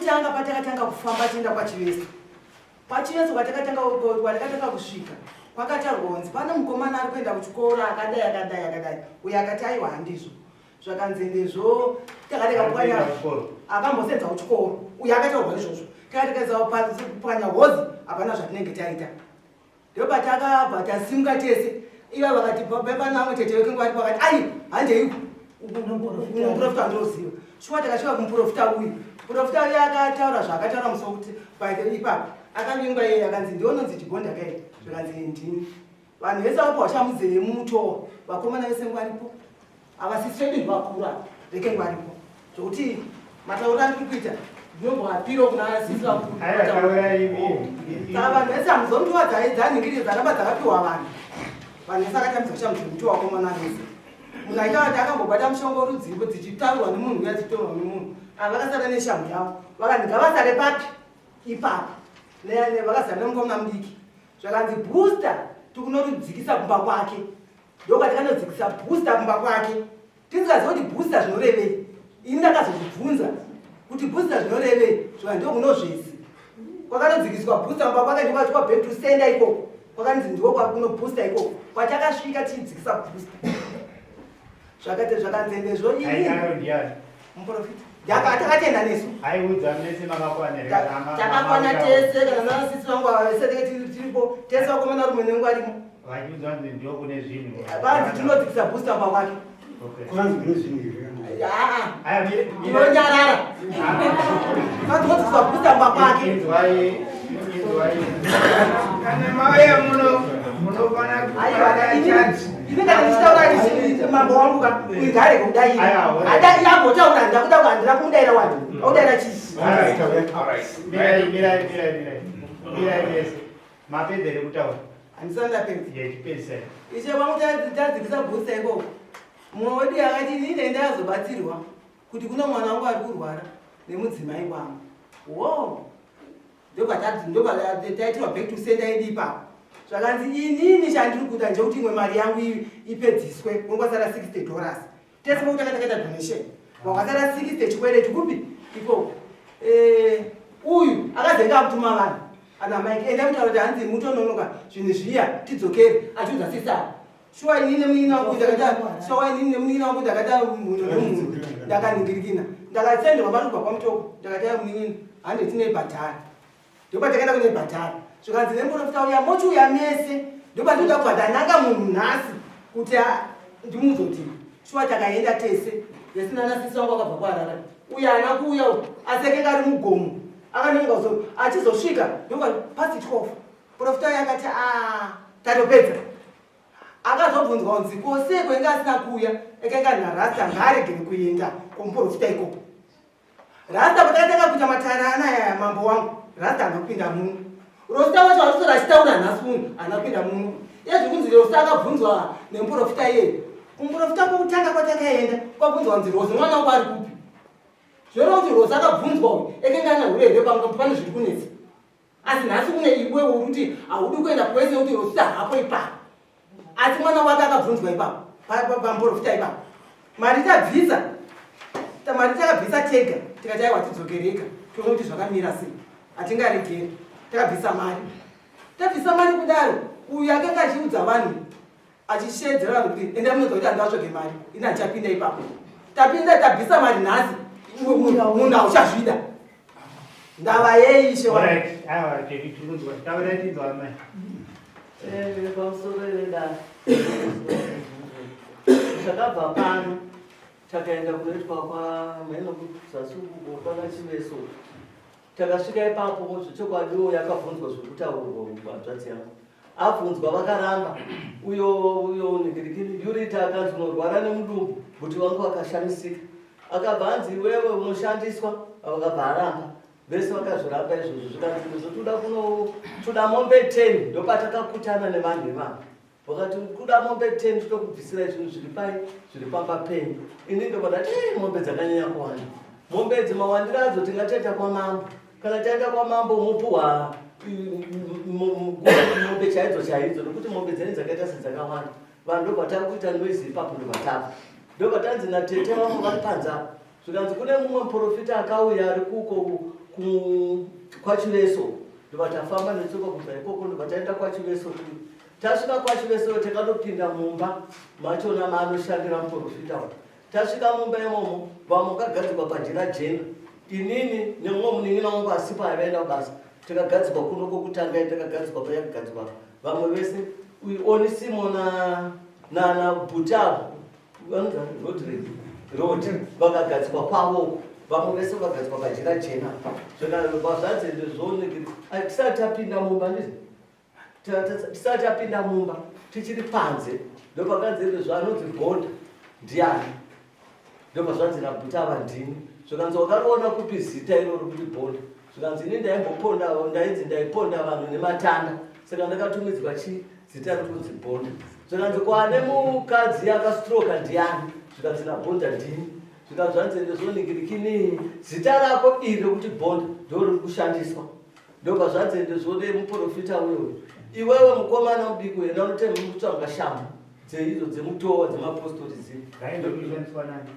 Pekutanga patakatanga kufamba tienda kwaChiveso. PaChiveso kwatakatanga kwatakatanga kusvika kwakatarwa kunzi pane mukomana ari kuenda kuchikoro akadai akadai akadai. Uyo akati aiwa handizvo. Zvakanzi ndezvo takarega kupwanya akambosenza kuchikoro. Uyo akataurwa izvozvo. Takaregedza kupwanya hozi hapana zvatinenge taita. Ndopatakabva tasimuka tese iva vakati pane vamwe tete vekengu varipo vakati ai handei muprofita wandinoziva shuwa takasvika kumuprofita uyu muprofita uyu akataura zvaakataura musi wekuti paite ipapo akavingwa iye akanzi ndiwe unonzi chigonda kai zvikanzi ndini vanhu vese vapo vachamuzeye mutowa vakomana vese ngwaripo Ava sisi vedu vakura veke varipo zvokuti matauriro andiri kuita ndinombovapiro kuna sisi vakuru. Saka vanhu vese hamuzondiwa dzanhingiri dzaramba dzakapiwa vanhu. Vanhu vese akatambidza kushamudzi wako mwana vese. Munhu aita kuti akambobata mushongo rudzivo dzichitaurwa nemunhu uya dzichitorwa nemunhu. Ava vakasara neshamhu yavo. Vakanzi ngavasare papi ipapo. Vakasara nemukomana mudiki. Zvakanzi booster tikunorudzikisa kumba kwake. Ndokwatikandodzikisa booster kumba kwake tisingazive kuti booster zvinorevei. Ini ndakazozvibvunza kuti booster zvinorevei zvika ndokunozvezi kwakanodzikiswa booster kumba kwake ndokwachikwa back to sender ikoko kwakanzi ndiko kwakuno booster ikoko kwatakasvika tichidzikisa booster zvakati zvakanzi ndezvo ini muprofita takatenda nesu takakwana tese kana nanasisi vangu ava vese tenge tiripo tese vakomana rume nengu arimo vanzi tinodzikisa booster mba kwake tinonyarara vanzi vodzikiswa booster mba kwake kana mauya muno munofana kuaa Ini kana ndichitaura ndichiti mambo wangu ka uigare kudaira. Ada yagotaura ndakuda kuhandira kumudaira wani. Audaira chii? Mirai, mirai, mirai, mirai. Mirai mese. Mapedza here kutaura? Handisati ndapedza. Yeah, chipedzisai. Ishe wangu tadzikisa booster ikoko. Mumwe wedu akati ini ndazobatsirwa kuti kuno mwana wangu ari kurwara nemudzimai wangu. Wow. Ndobva taitirwa back to sender yedu ipapo. Zvakanzi inini chandiri kuda ndechekuti imwe mari yangu ipedziswe unkwasara 60 dollars. Tese mokutanga takaita donation. Wakasara 60 chikwereti kupi ikoko. Eh, uyu akazenge akutuma vanhu ana Mike enda mutaura kuti hanzi mutononoka zvinhu zviya tidzokere achiudza sisa. Shuwa inini nemunin'ina wangu ndakata shuwa inini nemunin'ina wangu ndakata munhu nemunhu ndakaningirikina ndakasenderwa mari kubva kwamutoko ndakati munin'ina hande tine bhadhara ndopatakaenda kune bhadhara zvikanzi nemuprofita uya mochiuya mese ndopandinoda kubva ndananga munhu nhasi kuti ndimuzoti shuwa takaenda tese vese nana sisi vangu vakabva kuharare uyo haana kuuya uyu asi akanga ari mugomo akanonga kuzo achizosvika ndobva past 12 profita uya akati a tatopedza akazobvunzwa kunzi kose kwenge asina kuuya ekanga narasta ngaaregere kuenda kumuprofita ikoko rasta patakatanga kuita matara anaya mambo wangu rasta haana kupinda muno rosta wacho arusora achitaura nhasi uno haana kupinda muno iye zvekunzi rosta akabvunzwa nemuprofita iyeye kumuprofita kwokutanga kwatakaenda kwabvunzwa kunzi rozi mwana wako ari kupi zvoreva kuti rozi akabvunzwa uyu ekenge ana hure here pamwe pane zviri kunetsa asi nhasi une iwe uri kuti haudi kuenda kwese kuti rosta hapo ipapo asi mwana wake akabvunzwa ipapo pamuprofita ipapo mari tabvisa mari takabvisa tega tikati aiwa tidzokereka tione kuti zvakamira sei hatingaregeri takabvisa mari tabvisa mari kudaro uyu akanga achiudza vanhu achishedzera vanhu kuti enda munodza kuti handivatsvage mari ini handichapinda ipapo tapinda tabvisa mari nhasi munhu hauchazvida ndava yei ishe wangu Alright, aiwa, tiri kunzwa. Taurai tinzwa amai. Pamusoro vedare takabva pano takaenda kunoitwa kwamheno kuzasi uko kwana Chiveso. Takasvika ipapo zvechokwadiwo yakabvunzwa zvekutaurwa hanzvadzi yangu abvunzwa vakaramba uyo uyo nigirikiri yurita akanzi unorwara nemudumbu kuti vangu vakashamisika akabva anzi iwewe unoshandiswa vakabva aramba vese vakazviramba izvozvo zvikanzi ndizvo toda kuno toda mombe 10 ndopatakakutana nevanhu ivavo vakati kuda mombe 10 totokubvisirai zvinhu zviri pai zviri pamba penyu ini ndobva ndati mombe dzakanyanya kuwanda mombe idzi mawandiro adzo tingatoita kwamambo kana taenda kwamambo mopuhwa mombe chaidzo chaidzo nokuti mombe dzenyu dzakaita sedzakawanda vanhu ndobva takuita noise ipapo ndobva tabva ndobva tanzi natete vamwe vari panze apo zvikanzi kune mumwe muprofita akauya ari kuko kwaChiveso, ndobva tafamba netsoka kubva ikoko, ndobva taenda kwaChiveso. Tasvika kwaChiveso, takatopinda mumba machona maanoshandira muprofita uyu. Tasvika mumba imomo, vamwe vakagadzikwa pajira jena. Inini nemumwe munin'ina wangu asipo aivaenda kubasa, takagadzikwa kuno kwokutanga, takagadzikwa payakagadzikwa vamwe vese. Uyu Onisimo naBhutavo, Rodrick Rod, vakagadzikwa kwavo, vamwe vese vakagadzikwa pajira jena. Zvanzi ndizvoonekeri, tisati tapinda mumba, ndizvo, tisati tapinda mumba, tichiri panze, ndopakanzi ndizvo, anonzi Bhonda ndiani? Ndobva zvanzi naBhutava, ndini. Zvikanzi, wakariona kupi zita iroro kuti Bhonda? Zvikanzi, ini ndaimboponda, ndainzi ndaiponda vanhu nematanda, saka ndakatumidzwa chi zita rikunzi Bhonda. Zvikanzi, kwane mukadzi akastroka ndiani? Zvikanzi naBhonda, ndini. Zvikanzi, zvanzi ndizvoningirikini, zita rako iri rekuti Bhonda ndo riri kushandiswa. Ndobva zvanzi ndizvode muprofita uyoyo, iwewe mukomana mudiki uyo, enda unotsvaga shamhu dzeidzo dzemutowa dzemapostori dzii. Zvaindokushandiswa nani?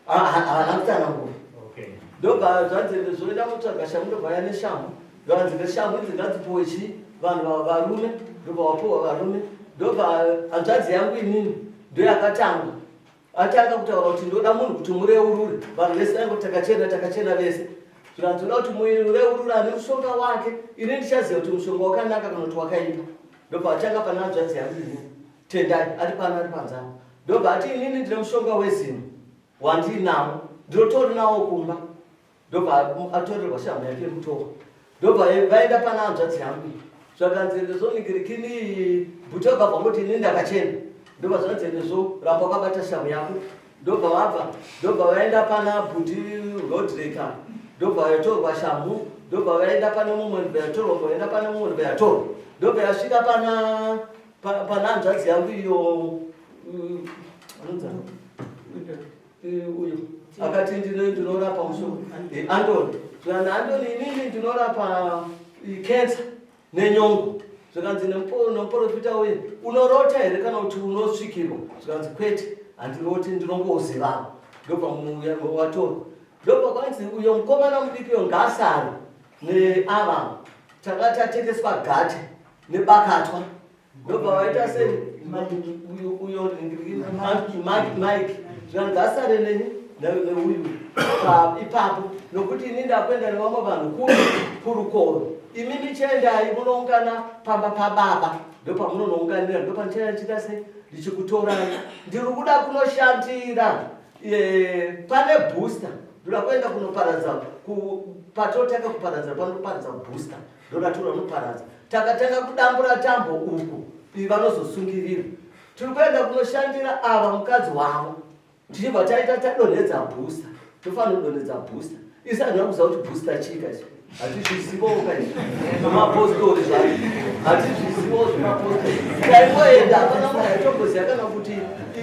Havana kutsanangura. Okay. Ndobva zvanzi zvoenda kutsvaga shamhu, ndobva ya neshamhu, ndovanzi neshamhu idzi ngadzipuwe chi vanhu varume. Ndobva wapuwa varume. Ndobva hanzvadzi yangu inini ndoyakatanga, atanga kutaura kuti ndoda munhu kuti mureurure. Vanhu vese vaingoti takachena, takachena vese. Zvikanzi, ndoda kuti mureurure ane mushonga wake, ini ndichaziva kuti mushonga wakanaka kana kuti wakaipa. Ndobva atanga pana hanzvadzi yangu inini Tendai, ari pano, ari panzavo. Ndobva ati, inini ndine mushonga wezino wandinawo, ndinotori nawo kumba. Ndobva atorerwa shamhu yake yemutowa. Ndobva vaenda pana hanzvadzi yangu iyi. Zvakanzi ndizoningirikini, Bhuti wakabva ngoti, ini ndakachena. Ndobva zvanzi ndizvo, ramba wakabata shamhu yako. Ndobva vabva, ndobva vaenda pana Bhuti Rodrika, ndobva yatorwa shamhu. Ndobva vaenda pane mumwe, ndobva yatorwa, vaenda pane mumwe, ndobva yatorwa, ndobva yasvika pana pana hanzvadzi yangu iyo, anonzi ani? Uyu akati ndinorapa mushonga, Andoni. Zvikanzi, Andoni, inini ndinorapa cancer nenyongo. Zvikanzi nemuprofita uye, unorota here kana kuti unosvikirwa? Zvikanzi, kwete, handiroti, ndinongozivawo. Ndobva watorwa. Ndobva kwanzi uyo mukomana mudiki uyo ngaasare neava. Tanga tatengeswa gate nebakatwa. Ndobva vaita sei uyo uyo Mike. Zvikanzi asare neni neuyu ipapo, nokuti ini ndakuenda nevamwe vanhu kuri kurukoro. Imi michiendai munoungana pamba pababa, ndopamunonounganira, ndopandichaita sei, ndichikutorai. Ndiri kuda kunoshandira pane booster, ndoda kuenda kunoparadza patotanga kuparadza, panoparadza booster, ndoda tora noparadza. Takatanga kudambura tambo uku, iyi vanozosungirira. Tiri kuenda kunoshandira ava mukadzi wavo, tichibva taita tadonhedza booster. Tofanira kudonhedza booster. Isi handina kuziva kuti booster chii kaizvo, hatizvizivowo kaizvo zvemapostori zvacho, hatizvizivowo zvemapostori. Taingoenda, hapana munhu aitomboziva kana kuti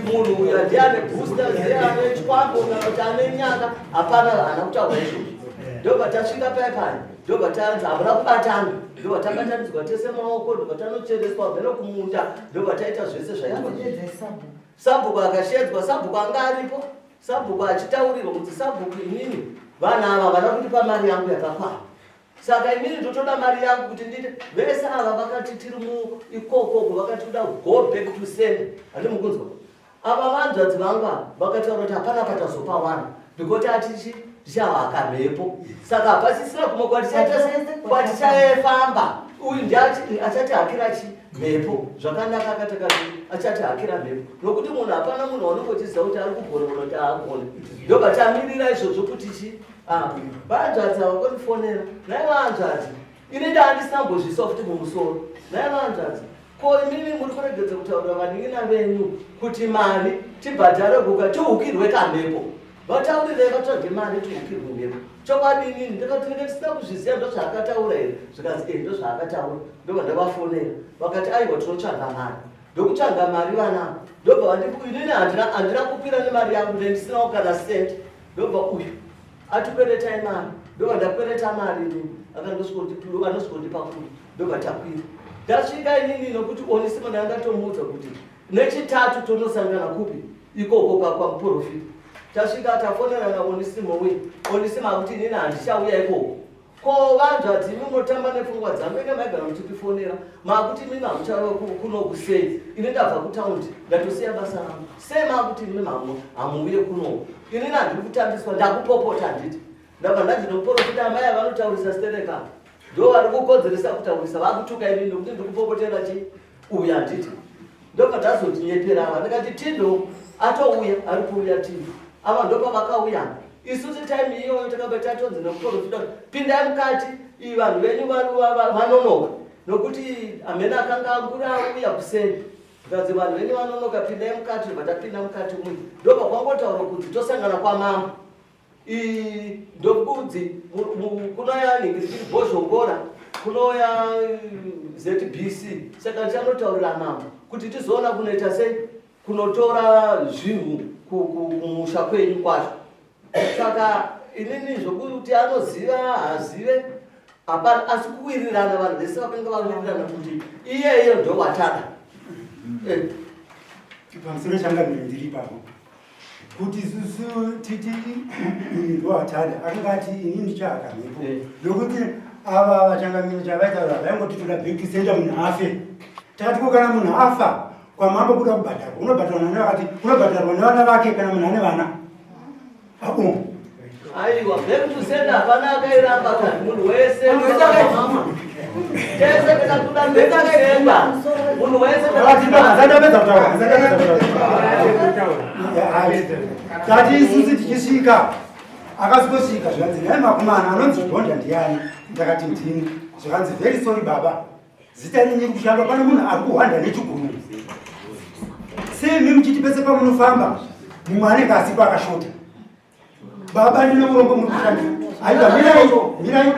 munhu uyu ndiane booster, ndiane chikwambo kana kuti ane nyanga. Hapana haana kutaura izvozvo. Ndobva tasvika paya paya, ndobva tanzi hamuna kubatana. Ndobva tabatanidzwa tese maoko, ndobva tanochereswa mheno kumunda, ndobva taita zvese zvaitwa. Sabhuku akashedzwa, sabhuku anga aripo, sabhuku achitaurirwa kuti, sabhuku, inini vanhu ava vada kundipa mari yangu yakakwana, saka inini ndotoda mari yangu kuti ndite. Vese ava vakati tiri muikokoko, vakati kuda go back to sender. Handi mukunzwa? Ava vanzvadzi vangu ava vakataura kuti hapana patazopawana, because atichi tichavaka mhepo, saka hapasisina kumwe kwatichaefamba. Uyu ndiati achati hakira chi mhepo zvakanaka, akatakati achati hakira mhepo, nokuti munhu, hapana munhu waunongochiziva kuti ari kugona kana kuti haagone. Ndobva tamirira izvozvo kuti chi vanzvadzi ava kondifonera. Nai vanzvadzi, ini ndaandisina mbozvisa futi mumusoro. Nai vanzvadzi, ko imimi muri kuregedza kutaurira vanin'ina venyu kuti mari tibhadhare guka tihukirwe kamhepo? Vataurirei vatsvage mari tihukirwe mhepo. Chokwadi inini ndakati ndinge ndisina kuzviziva. Ndozvaakataura here? Zvikanzi, e, ndozvaakataura. Ndobva ndavafonera, vakati, aiwa, tinotsvaga mari. Ndokutsvaga mari vana, ndobva vandipu. Inini handina kukwira nemari yangu, ndendisinawo kana senti. Ndobva uyu atikweretai mari, ndobva ndakwereta mari inini, anosvikondipa kuri. Ndobva takwira, ndasvika inini, nokuti Onisimo ndanga ndatomuudza kuti nechitatu tonosangana kupi, ikoko kwamuprofita. Tasvika tafonerana Onisimo uye Onisimo akuti inini handichauya ikoko. Ko vanzvadzi imi munotamba nepfungwa dzangu inge maigara muchitifonera makuti imimi hamuchauya kunoku sei ini ndabva kutaundi ndatosiya basa rangu sei makuti imimi hamuuye kunoku inini handiri kutambiswa ndakupopota handiti ndabva ndati nomuporofita amai avanotaurisa stereka ndo vari kukonzeresa kutaurisa vakutuka inini nokuti ndiri kupopotera chii uyu handiti ndobva tazotinyepera ava ndikati tindo atouya ari kuuya tindo ava ndopavakauya isu titime iyoyo takabva tatonzi nemuporofita pindai mukati iyi vanhu venyu vanonoka nokuti hamene akanga angura auya kuseni zvikanzi vanhu venyu vanonoka pindai mukati bva tapinda mukati mui ndobva kwangotaura kunzi tosangana kwamambo Ndokudzi kunoya nhingi Bhozhongora kunoya ZBC saka ndichanotaurira mambo kuti tizoona kunoita sei kunotora zvinhu kumusha kwenyu kwacho saka inini zvokuti anoziva hazive hapana asi kuwirirana vanhu vese vakanga vawirirana kuti iyeyo ndowatada eh. Pamusoro changamire ndiri ipapo kuti isusu titi ndoatada akanga ati ini ndichahaka mhepo eh. nokuti ava vachangamire chavaitaura vaingoti toda back to center munhu afe takati ko kana munhu afa kwamambo kuda kubhadharwa unobhadharwa nani vakati unobhadharwa nevana vake kana munhu ane vana abo aiwa back to center hapana akairamba kani munhu wese tese takakuda back to center munhu wese ndapedza kutaura tati isusu tichisvika akazosvika zvikanzi nhai makumana anonzi dhonda ndiyani ndakati ndini zvikanzi very sorry baba zita renyu rikushanda pane munhu ari kuhwanda nechigunwe sei mi muchiti pese pamunofamba mumwe anenge asipo akashota baba ndine urombo muri kushanda aiwa mirai mirai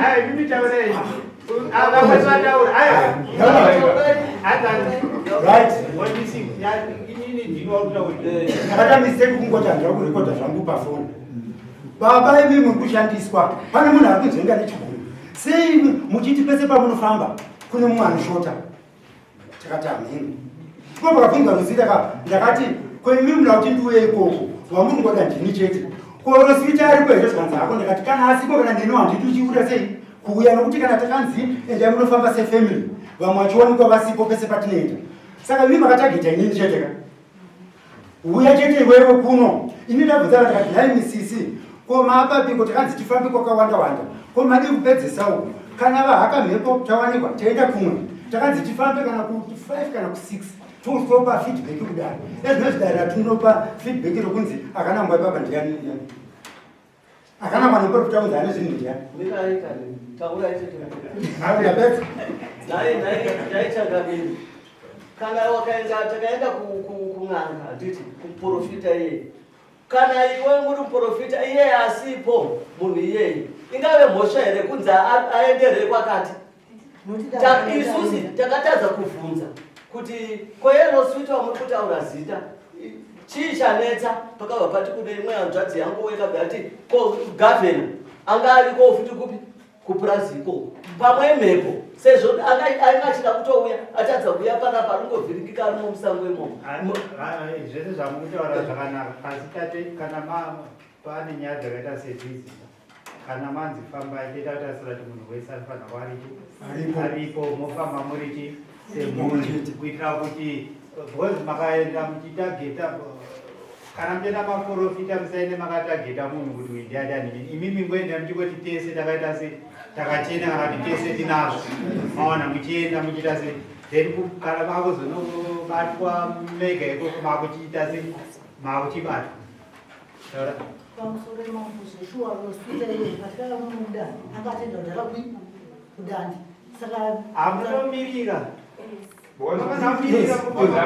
right ndakata mistake kungoti handira kurekodha zvangu pafoni baba imi muri kushandiswa pane munhu ari kunzvenga nechigunwe sei muchiti pese pamunofamba kune mumwe anoshota takati hameno ko pakabvunzwa rosita ka ndakati ko imi muda kuti ndiuye ikoko wamuri kungoda ndini chete ko rosita ariko here zvikanzi hako ndakati kana asiko kana ndini handiti uchiuta sei kuuya nokuti kana takanzi endai munofamba sefamily vamwe vachiwanikwa vasipo pese patinoenda saka imi makatageta inini chete ka Uya chete iwewe kuno. Ini ndabvunza ndakati nhai misisi ko maapapiko takanzi tifambe kwakawanda wanda ko madii kupedzesa uku kana vahaka mhepo tawanikwa taenda kumwe takanzi tifambe kana ku 5 kana ku 6 tozopa feedback kudare ezvinozvi dare ratinopa feedback rokunzi akanangwa ipapa ndiyani Akana mwana mukuru kutaunza ane zvinhu ndiani? Mirai kani, taurai chete. Hayi ndapedza. Dai dai dai changamire. Kana wakaenda takaenda ku ku kun'anga handiti kuprofita iye. Kana iwe muri muprofita iye asipo munhu iyeye. Ingave mhosva here kunzi aenderere kwakati? Isusi takatadza kuvhunza kuti koyeroswita wamuri kutaura zita chii chanetsa pakabva pati kune imwe hanzvadzi yangu yakabva yati ko gavhena anga ariko futi kupi kupurazi ikoko pamwe mhepo sezvo anga achida kutouya atadza kuuya panapa aringovhiringika arimo musango imomo zvese zvamukutaura zvakanaka asi tate kana pane nyaya dzakaita sedzidzi kana manzi fambai toita kutarisira kuti munhu wese anofanira kuva arichi aripo mofamba murichi semhuri kuitira kuti because makaenda muchitageta kana muchienda maprofita musaende makatageta munhu kuti uyu ndiani ani imimi ngoenda muchingoti tese takaita se takachena kana kuti tese tinazvo maona muchienda muchiita se then kana makuzonobatwa mega ikoko makuchiita se makuchibatwa Pamusoro mambo zveshuwa rosita iye patikaya munomuda akatenda kuti akakwi kudandi saka amunomirira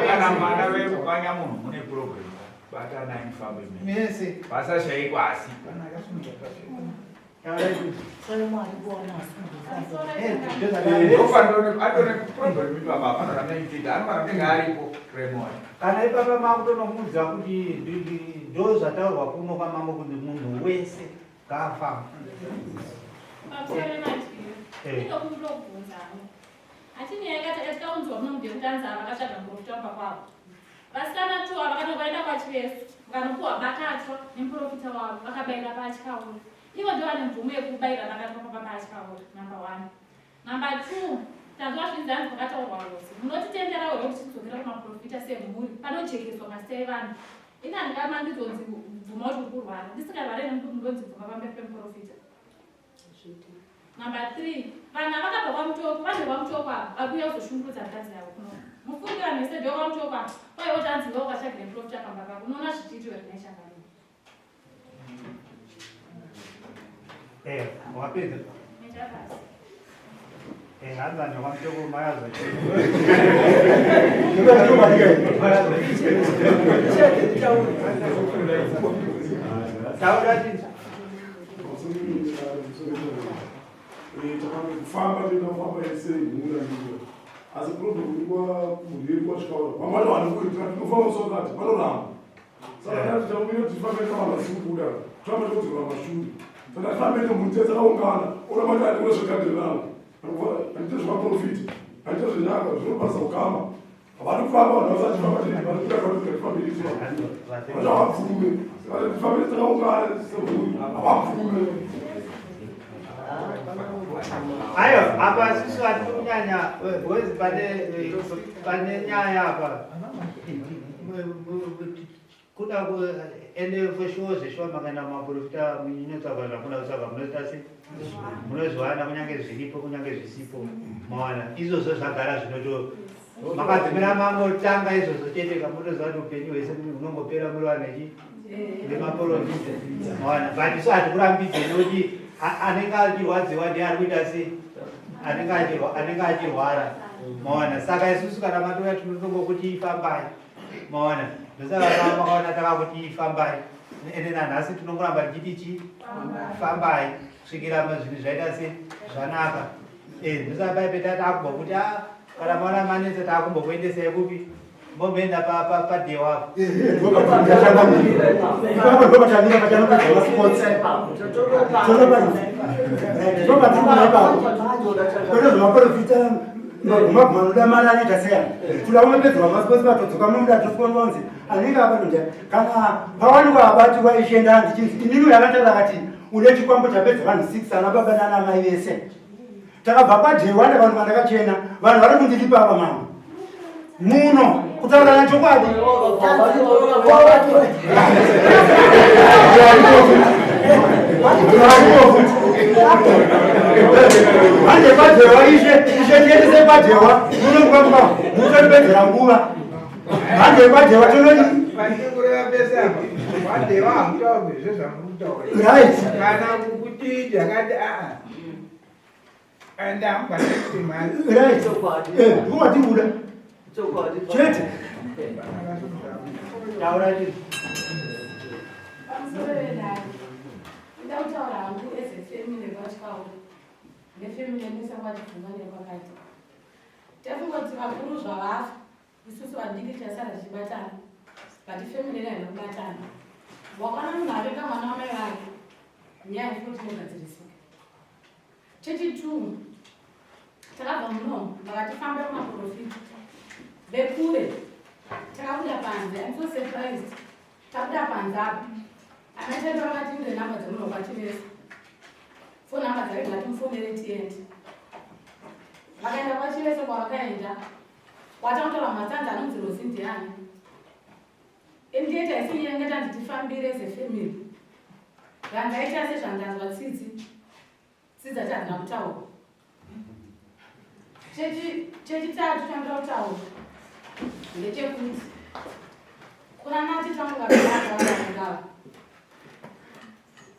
kana mwana vekupanya munhu mune problem batanai mufambe mese pasashaikwa asi pana akasunga Kana ipapa makutonomuudza kuti ndo zvataurwa kuno kwamambo kunzi munhu wese ngaafamba. Vasikana two ava kana ukaenda kwaChiveso vakanopuwa bakatwa nemuprofita wavo vakabaira paTyaura. Ivo ndivo vane mvumo yekubaira bakatwa pababa Tyaura, number one. Number two, tanzwa zvinzi hanzi pakataurwa rose. Munotitenderawo here kuti tidzokera kumaprofita semhuri panojekeswa mazita evanhu? Ini handingamangidzonzi bvuma kuti uri kurwara. Ndisingarware ndonzi bvuma pamberi pemuprofita. Number 3, vanhu ava vakabva kwaMutoko, vanhu vekwaMutoko ava vari kuuya kuzoshungurudza mukadzi yavo kuno. Mufunge vanhu vese ndivo kwaMutoko ava. Kwai woti hanzi iwe ukatsvagire muprofita pamba pako, unoona zvichiitwa here nechangamire? Eh, wapedza? Nechapasi. Eh, hanzi vanhu vekwaMutoko mayazochii. Taura chinhu. Kufamba toenda kufamba ese mhuri andikuya asi problem iri kwamhuri yedu kwasvikaura vamwe vanhu kuitira tinofamba musokati vanoramba saka tati taumira kuti tifambe tavanhu vasiri kubuda tofamba todzokera mashure saka tifambe tomhuri tese takaungana oramba ti andikuda zvekadhiri rangu andite zvemaprofiti andite zvenyanga zvinobasa ukama Havadi kufamba vanhu vasati famba chete vari kuda kuti tifambe isu. Vacho havabvume. Saka tifambe takaungana semhuri havabvume. Ayo, apa isusu hatiri kunyanya because pane pane nyaya apa. Kuda ku ende for sure zveshuwa makaenda mumaprofita munotsvaga zvamunoda kutsvaga munoita se munozviwana kunyange zviripo kunyange zvisipo mawana izvozvo zvagara zvinoto makadzimira mangotanga izvozvo chete kamunotoziva kuti upenyu hwese hunongopera muri vanhu vechi vemaprofita mawana but isu hatikurambidze nekuti anenge achirwadziwa ndiye ari kuita se anenge achirwara mawana saka isusu kana matouya tinotongokuti ifambai Maona, ndosaka makaona takakuti fambai. Ende nanhasi tinongoramba tichiti chi fambai kusvikira zvinhu zvaita se zvanaka. Eh, ndosaka pai peta takumbokuti ah kana maona manetsa takumbokuendesai kupi? Momboenda pa pa pa dewa apo. Eh, eh, ipapo ndopatamira pachanopedza masports. Tonopa ipapo. Kwete zvemaporofita maguma guma anoda mari anoita sei apa kuda unopedzerwa masipotsi vatodzoka munomuda tofononzi anenge abatonja kana pawanikwa abatirwa ichienda ndichinzi inini uyo akataura akati une chikwambo chapedza vanhu six ana baba nana mai vese takabva kwadhewanda vanhu vandakachena vanhu vari kundiripa ava mama muno kutaurana chokwadi manje kwajewa ishe ishe tiendese kwajewa munomukamuka mutotipedzera nguva manje kwajewa tinoni right kana kukuti jakati aa Right. Eh, ndowatibuda. Chete. Taura chii? Pamusoro vedare, ndoda kutaura hangu as a family kwaTyaura nefamily yese kwaChibvuma nekwakati. Tafunga kuti vakuru zvavafa isusu vadiki tichasara tichibatana but family yedu haina kubatana. Wakaona munhu avenga mwana wamai vake, nyaya futi inogadzirisika. Chechi two, takabva munomu vakatifambira kumaprofita vekure. Takabuda panze, I'm so surprised. Tabuda panze apa ana tete vakati ndire namba dzemunhu kwaChivesa, phone namba dzake ngatimufonere tiende. Vakaenda kwaChivesa, kwavakaenda kwatangotaura matsanzi anonzi Rosi ndiani endiye taisinyenge tanzi tifambire as a family. Zvandaita sezvandanzwa tsitsi, tsitsi dzacho hadzina kutaura. Chechitatu chandoda kutaura ndechekuti kuna nati tangu vavangava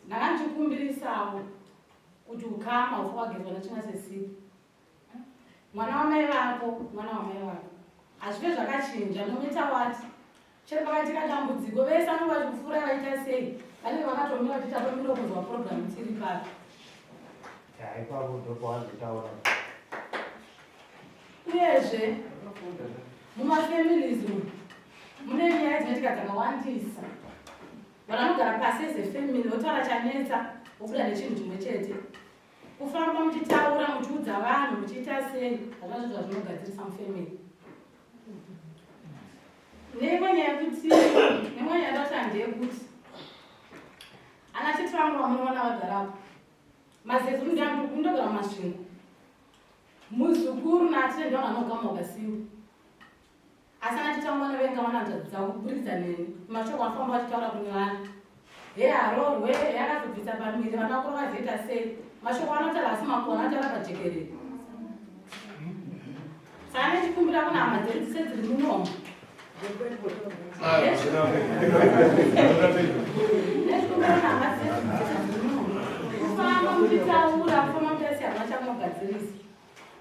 ndanga ndichikumbirisawo kuti ukama ufa wagezwa netsvina sesipo. Mwana wamai vako mwana wamai vako, hazvive zvakachinja no matter what. Chero pakaitika dambudziko, vese anenge vachikufura vaita sei, vanenge vakatomira kuti tatomira kunzwa program tiri papi. Ipapo ndopawazotaura. Uyezve mumafamilies umu mune nyaya dzinoitika dzakawandisa. Vanhu vanogara pasi as a family votaura chanetsa, vobuda nechinhu chimwe chete. Kufamba muchitaura, muchiudza vanhu, muchiita sei, hazvina zvinhu zvazvinogadzirisa mufamily. Neimwe nyaya yekuti neimwe nyaya ndati ndeyekuti ana tete vangu vamunoona vagarapo mazezu ndogara muMasvingo. Muzukuru natete ndo vanogama ukasimba, asi ana tete vangu vanovenga vana hanzvadzi dzavo kuburikidza neni. Mashoko anofamba vachitaura kune vanhu, he harorwe, he akazobvisa pamiri, vana vakuru vazoita sei? Mashoko anotaura asi makona anotaura pajekerere. Saka nechikumbira kuna hama dzedu dzise dziri munomu, nechikumbira kuna hama dzedu dzese dziri munomu, kufamba muchitaura, kufamba muchaisi hamuna chamunogadzirisa.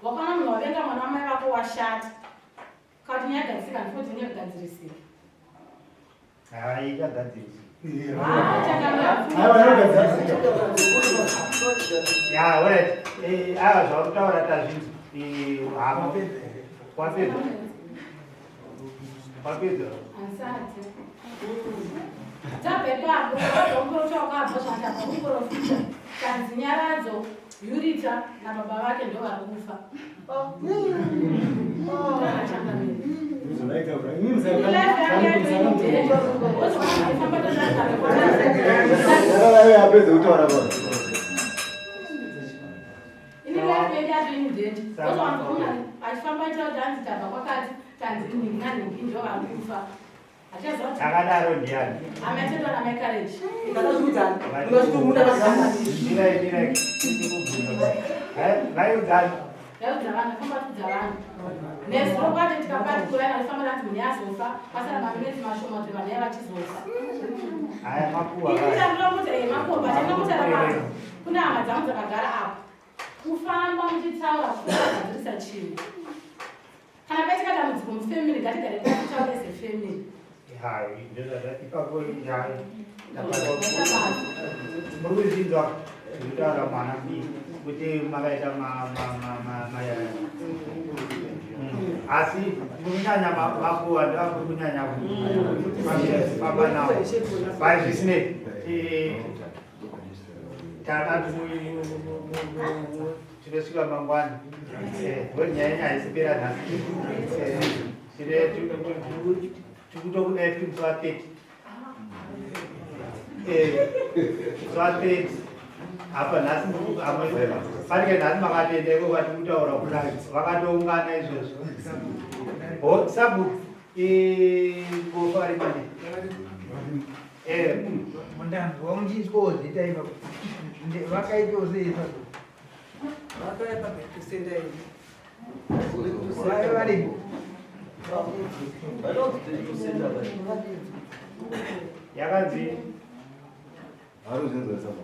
Wakaona munhu wavenga mwana wamai vako washata kana kuti nyaya gadzirisika, handifoti nyaya kugadzirisika. Hai, ichagadzirisika. Aiwa, inogadzirisa. Ya, alright. Ava zvauri tazvinzwa. Hama wapedza, wapedza. Asati tabva ipapo, wabva muprofita, wakabva zvandabva muprofita, kanzi Nyaradzo Yurita nababa vake ndo vari kufa. Changamire. Life yangu yaitoinodhenda. Ozofamba tozvagara. Apedze kutaura pa. Ini life yedu yatoinodhenda. Ozowanza munhu achifamba aitaura kuti hanzi tabva kwakati, tanzi nhingi nanhingi ndo vari kufa. Hachaziva kuti Akadaro ndiani? Amaitendwa namaikareji. Mirai, mirai, ndikubvunza. Vaiudzani? Yaudza vanhu, famba tudza vanhu. Nezuro kwati tikapati kuvaina vafamba nanzi munhu yazofa, pasara maminitsi mashoma kuti vanhu yavachizofa. Haya, makuwa. Ini chandinokuti makomba chandinokutaura pano kune hama dzangu dzakagara apo, kufamba muchitaura kugadzirisa chinhu. Kana paitika dambudziko mufamily, ngatigare pasi taure as a family. Hai, ndozvada ipapo. Hai, muri kuzvinzwa zvitaura mwana kuti makaita asi kunyanya makuwa ndovakuri kunyanya kufamba nawo. Bai, zvisinei, takati tinosvika mangwana, nyaya yenyu haisipera nhasi. Tikutokudai futi musi wa30, musi wa30 apa. Nhasi panike, nhasi makatenda iko kwati kutaura vakatoungana izvozvo. Ho, sabu ngofa ari pane. Mundanzwa muchiitwawo zita ipapo, vakaitawo sei ipapo? Vakauya paback to sender ini. Vaiva varipo. Vanonzi back to sender vai. Yakanzi Aruzvinzwa sabu.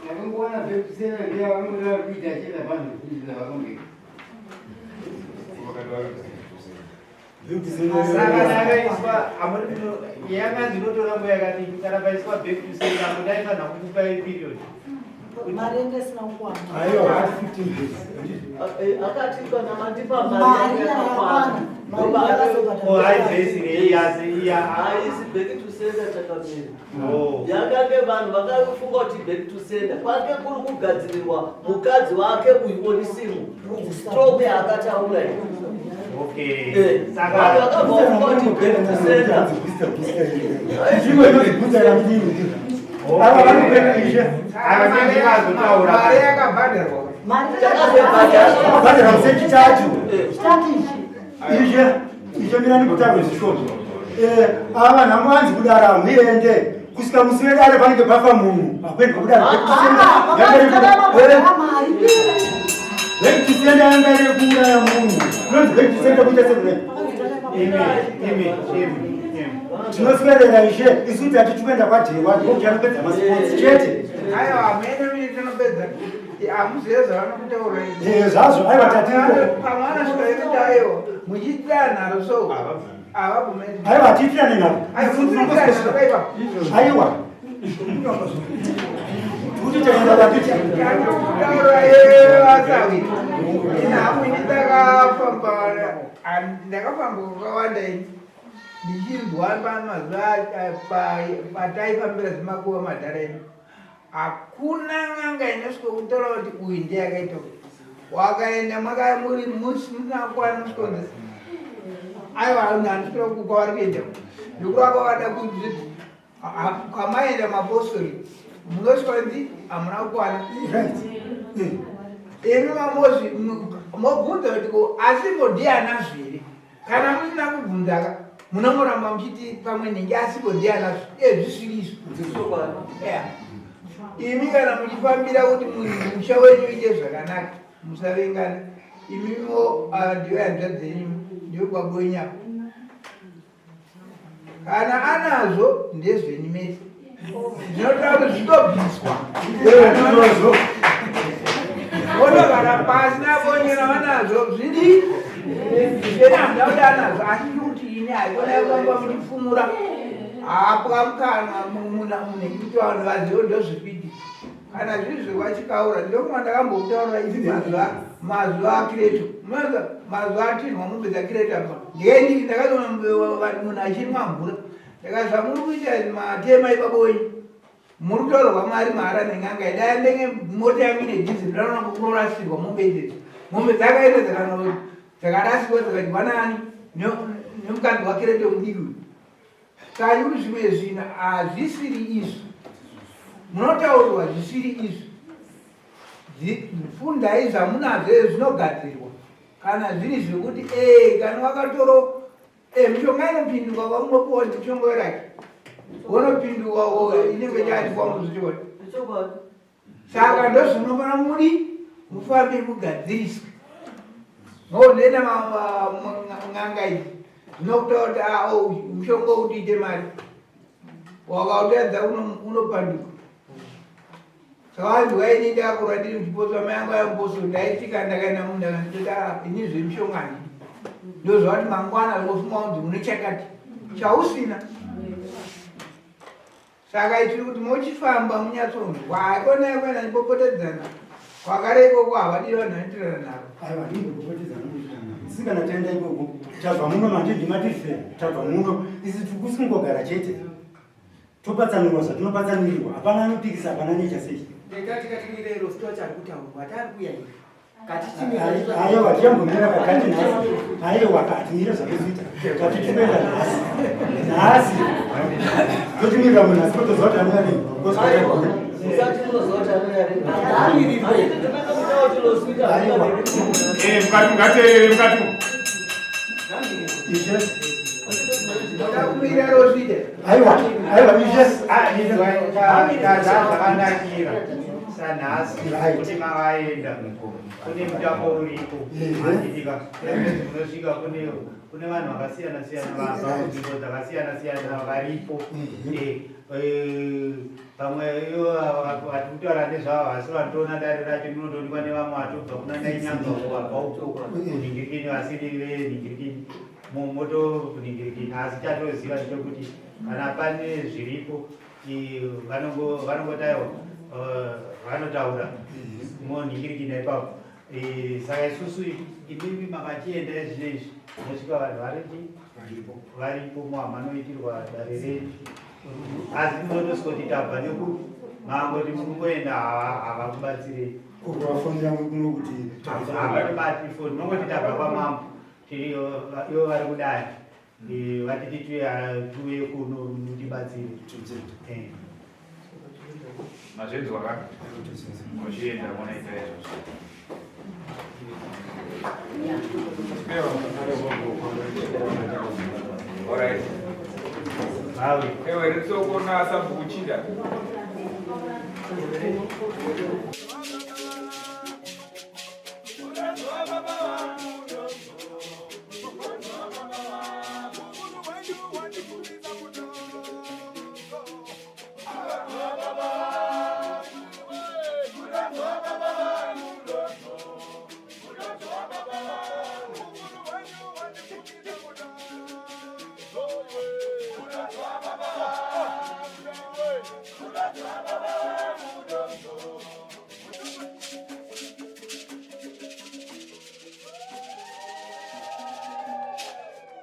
Yakangowana pekusera ndeyavanoda kuita chena vanhu kuita vakongeka. Saka yakaiswa, yakanzi inotora nguva yakadini kana paiswa back to sender? Apo ndaifanira kukupai period. Mari yanga isina kukwana. Aiwa, hati 15 days. Akati kana mandipa mari mari yakakwana. yakakwana. Oh, haizesi iyasi iya. Haisi back to sender, chakamira. Oh. Yakange vanhu vakafunga kuti back to sender kwake kuri kugadzirirwa mukadzi wake uyu Onisimu, stroke yaakataura iyi. Okay. Vanhu Saka vakabva vafunga kuti back to sender. Zvimwe inozibvunza yakadini? Ava vanopenda ishe. Ava ndingazotaura. Mari yakabhadharwa. Mari. Bhadhara musi wechitatu. Chitatu ichi. Ishe, ishe, mirani kutaura zvishoma. Ava vanhu hamuanzi kudara muende kusvika musi wedare panenge pafa munhu, hakuendwa kudare. Vakabhadhara mari. Back to sender yanga iri kuuraya munhu, inonzi back to sender kuita sekudai. Imi, imi, imi, imi. Tinoswerera ishe, isu tati tikuenda kwaDhewa, ndiko kuchanopedza masports chete. Aiwa, hamene mine tinopedza, hamuzive zvavanokutaura. Zvazvo, aiwa, tatiko. Pamwe anosvika ekuti aiwa, muchiitira nharo, so havabvumedi. Aiwa, hatiitirane navo. Aiwa, kuti taenda vatiti. Chandokutaura vasawi, inhamu ini ndakafamba, ndakafamba kwakawanda ini ndichinzwa pamazuva pataifambira zimakuva madhara edu, hakuna n'anga inosvika kutaura kuti uyu ndiye akaita uyu. Wakaenda makaya muri musi musina kukwana musikonzesa. Aiwa handisikuda kwavari kuenda. Ndokureva kwavada kuti kwamaenda mapostori munosvika nzi hamuna kukwana. Imi mamozvi mobvunza kuti ko asi mbodianazvo here? Kana musina kubvunzaka munongoramba muchiti pamwe nhingi asi mbodianazvo zvisiri izvo. Imi kana muchifambira kuti musha wenyu uite zvakanaka musavengana. Imimiwo ndiyo hanzvadzi dzenyu ndiyo baba wenyu apa. Kana anazvo ndezvenyu mese. Zvinotaura kuti zvitobviswa. Vonogara pasi navonyera vanazvo zvidi zvene hamuna kuti anazvo asi ndikuti ini haikona kuramba muchifumura hapwa mukanwa mune kuti vanhu vazive ndozvipidi kana zviri zvekwachikaura ndokunga ndakambokutaura ivi mazuva akireto munoziva mazuva atinwa mombe dzakireto apa ndikaendii ndakazoona munhu achinwa mvura ndakati zvamuri kuita matema ibaba wenyu muri kutorerwa mari mahara nen'anga idai ndenge mota yangu ine dhiziri ndanoona kunorasirwa mombe idzedzo mombe dzakaenda dzakarasikwa dzikadyiwa nani nemukadzi wakireto mudiki uyu. Saka kuti zvimwe zvinhu hazvisiri izvi munotaurirwa zvisiri izvi. Fundai zvamunazvo zvinogadzirwa kana zviri zvekuti ee kana wakatoro mishonga inopinduka kwamunopuwa mishonga weraki wonopinduka inenge chati kwamuzvichiona. Saka ndozvinofanira muri mufambe mugadziriswe. Moonena n'anga idzi dzinokutaura kuti ah, oh, mushonga wekuti uite mari wakautadza unopanduka. Saka vanzwa ini ndakakura ndiri muchipotswa mai angu ayamboso ndaitsika ndakaenda munda ndikandoti ah, ini zvemishonga handidi. Ndozvati mangwana zvofuma unzi une chakati chausina. Saka itiri kuti mochifamba munyatsonzwa haikona kuenda nipopotedzana kwakare ikoko havadi vanhu vanoitirana navo. Aiwa ndingopopotedzana isi kana taenda ikoko tabva muno manje ndimatirifera tabva muno isi tiri kusingogara chete topatsanurwa zvatinopatsanurirwa hapana anopikisa hapana anoita sei. Ndega tikatimire rositocha ari kutaurwa atari kuya here. Aiwa tichambomira pakati nhasi. Aiwa hatimire zvatozoita. Tati tikuenda nhasi. Nhasi. Totimirira munhu asi totoziva kuti anouya nei. Musati munoziva kuti anouya nei. Aiwa. Mukati ngateerere mukati. Ishe. Kumira rosvite. Aiwa. Aiwa ishe. Zvakanakira. Sanhasi kuti mavaenda kune mutambo uripo handitika munosvika kune kune vanhu vakasiyana siyana vabva kunzvimbo dzakasiyana siyana varipo vamwe vati kutaura nezvavo asi vatoona dare racho rinotoonekwa nevamwe vatobva kuna nainyanga vabva uko kunhingirikini vasiri venhingirikini moto kunhingirikini asi chatoziva ndechekuti kana pane zviripo vanongotaiwa vanotaura monhingirikina ipapo. Saka isusu imimi makachienda ezvino izvi mosvika vanhu variti varipo muhamanoitirwa dare renyu asi munotosvika kuti tabva nekuti mangoti mungoenda havakubatsirei kuvafonera kuno kuti havatobati foni mongoti tabva kwamambo ivo vari kudai vatiti tiuye kuno mutibatsire. Mazvinzwa ka? Muchienda munoita izvozvo. Alright. Ewe ritsoko na sabhuku chinda.